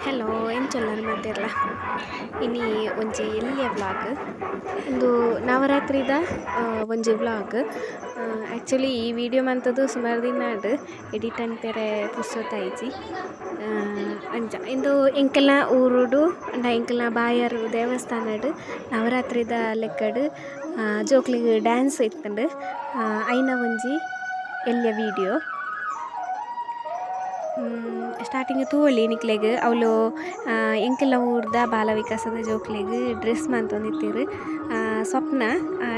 Hello ಎಂಚೊಲ್ಲರ್ ಮಾತೆರ್ಲ ಇನಿ ಒಂಜಿ ಎಲ್ಯ ವ್ಲಾಗ್ ಉಂದು ನವರಾತ್ರಿದ ಒಂಜಿ ವ್ಲಾಗ್. ಆಕ್ಚುಲಿ ಈ ವಿಡಿಯೋ ಮಂತುದು ಸುಮಾರು ದಿನ ಆಂಡ್ ಎಡಿಟ್ ಅನ್ಪೆರೆ ಪುರ್ಸೊತಾಯಿಜಿ. ಅಂಚ ಇಂದು ಎಂಕಲ್ನ ಊರುಡು ಪಂಡ ಎಂಕಲ್ನ ಬಾಯಾರು ದೇವಸ್ಥಾನಡ್ ನವರಾತ್ರಿದ ಲೆಕ್ಕಡ್ ಜೋಕ್ಲೆಗ್ ಡ್ಯಾನ್ಸ್ ಇತ್ತುಂಡು. ಐನ ಒಂಜಿ ಎಲ್ಯ ವಿಡಿಯೋ. ಸ್ಟಾರ್ಟಿಂಗ್ ತೂವೊಲಿ ನಿಕ್ಲೆಗ್ ಅವ್ಲು ಎಂಕಲ್ನ ಊರ್ದ ಬಾಲ ವಿಕಾಸದ ಜೋಕ್ಲೆಗ್ ಡ್ರೆಸ್ ಮಂತೊಂದಿತ್ತೆರ್. ಸ್ವಪ್ನ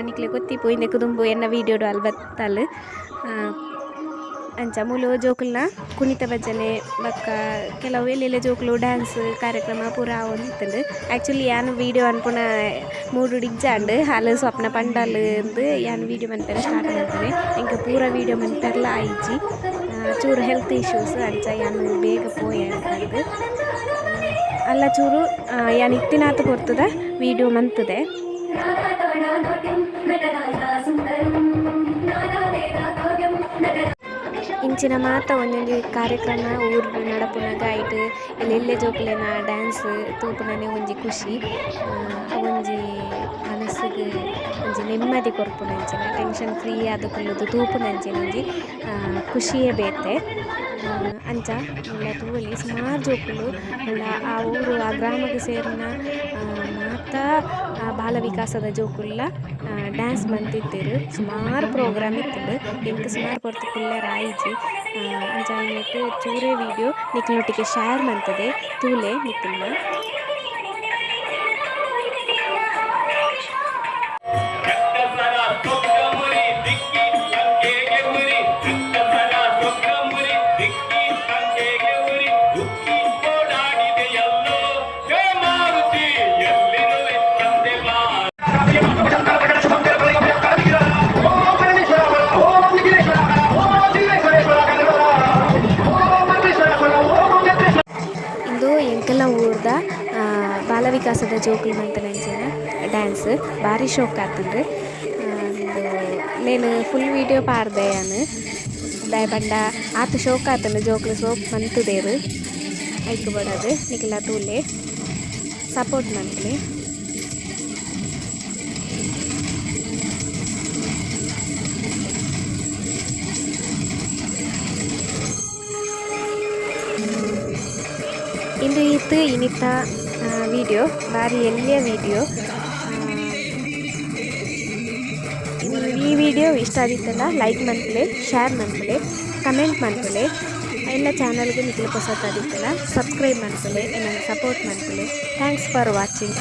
ನಿಕ್ಲೆಗ್ ಗೊತ್ತಿಪ್ಪು ಇಂದೆಕ್ ದುಂಬು ಎನ್ನ ವಿಡಿಯೋಡು ಅಲ್ ಬತ್ತಲ್. ಅಂಚ ಮೂಲು ಜೋಕುಲ್ನ ಕುಣಿತ ಭಜನೆ ಬೊಕ್ಕ ಕೆಲವು ಎಲ್ಲೆಲ್ಲೆ ಜೋಕುಲು ಡ್ಯಾನ್ಸ್ ಕಾರ್ಯಕ್ರಮ ಪೂರ ಆವೊಂದಿತ್ತುಂಡು. ಆಕ್ಚುಲಿ ಯಾನ್ ವಿಡಿಯೋ ಅನ್ಪುನ ಮೂಡುಡು ಇಜ್ಜಾಂಡ್ ಅಲ್ ಸ್ವಪ್ನ ಪಂಡಲ್ ಇಂದ್ ಯಾನ್ ವಿಡಿಯೋ ಮನ್ಪೆರೆ ಸ್ಟಾರ್ಟ್ ಮಲ್ತುನೆ. ಎಂಕ್ ಪೂರ ವಿಡಿಯೋ ಮನ್ಪೆರ್ಲ ಆಯಿಜಿ. ಚೂರು ಹೆಲ್ತ್ ಇಶ್ಯೂಸ್ ಅಂಚ ಯಾನ್ ಬೇಗ ಪೋಯೆ ಪಂದ್. ಅಲ್ಲ ಚೂರು ಯಾನ್ ಇತ್ತಿನಾತ್ ಪೊರ್ತುದ ವಿಡಿಯೋ ಮಂತುದೆ. ಇಂಚಿನ ಮಾತ ಒಂಜೊಂಜಿ ಕಾರ್ಯಕ್ರಮ ಊರುಡು ನಡಪುನಗ ಐಟ್ ಎಲ್ಲೆಲ್ಲೆ ಜೋಕುಲೆನ ಡ್ಯಾನ್ಸ್ ತೂಪುನನೆ ಒಂಜಿ ಖುಷಿ. ಅವೊಂಜಿ ಮನಸ್ಸುಗ್ ಒಂಜಿ ನೆಮ್ಮದಿ ಕೊರ್ಪುನಂಚಿನ ಟೆನ್ಷನ್ ಫ್ರೀ ಆದ್ ಕುಲ್ಲುದು ತೂಪುನಂಚಿನ ಒಂಜಿ ಖುಷಿಯೇ ಬೇತೆ. ಅಂಚ ಮುಲ್ಲ ತೂವೊಲಿ ಸುಮಾರ್ ಜೋಕುಲು ಪಂಡ ಆ ಊರು ಆ ಗ್ರಾಮಗ್ ಸೇರಿನ ಮಾತ ಬಾಲ ವಿಕಾಸದ ಜೋಕುಲ್ಲ ಡ್ಯಾನ್ಸ್ ಮಂತಿತ್ತೆರ್. ಸುಮಾರ್ ಪ್ರೋಗ್ರಾಮ್ ಇತ್ತುಂಡು. ಎಂಕ್ ಸುಮಾರ್ ಪೊರ್ತು ಕುಲ್ಲೆರೆ ಆಯಿಜಿ. ಅಂಚ ಆಯಿನೆಟ್ ಚೂರೇ ವಿಡಿಯೋ ನಿಕ್ಲ್ನೊಟ್ಟಿಗೆ ಶೇರ್ ಮಂತುದೆ ತೂಲೆ ನಿಕುಲ್ನ. ಉಂದು ಎಂಕಲ್ನ ಊರ್ದ ಬಾಲ ವಿಕಾಸದ ಜೋಕುಲು ಮಂತಿನಂಚಿನ ಡ್ಯಾನ್ಸ್ ಬಾರಿ ಶೋಕು ಆತುಂಡು. ಉಂದು ನೇನ್ ಫುಲ್ ವಿಡಿಯೋ ಪಾಡ್ದೆ ಯಾನ್. ದಾಯೆ ಪಂಡ ಆತ್ ಶೋಕು ಆತುಂಡು ಜೋಕುಲು ಸೋಕು ಮಂತುದೆರ್. ಐಕ್ ಬೋಡಾದ್ ನಿಕುಲ ತೂಲೆ ಸಪೋರ್ಟ್ ಮನ್ಪುಲೆ. ಇಂದು ಈತ್ ಇನಿತ ವಿಡಿಯೋ ಬಾರಿ ಎಲ್ಯ ವಿಡಿಯೋ. ಈ ವಿಡಿಯೋ ಇಷ್ಟ ಆದಿತ್ತುಂಡ ಲೈಕ್ ಮನ್ಪುಲೆ, ಶೇರ್ ಮನ್ಪುಲೆ, ಕಮೆಂಟ್ ಮನ್ಪುಲೆ. ಎಲ್ಲ ಚಾನಲ್ಗ್ ನಿಕುಲು ಪೊಸತಾದಿತ್ತುಂಡ ಸಬ್ಸ್ಕ್ರೈಬ್ ಮನ್ಪುಲೆ, ಎನನ್ ಸಪೋರ್ಟ್ ಮನ್ಪುಲೆ. Thanks for watching.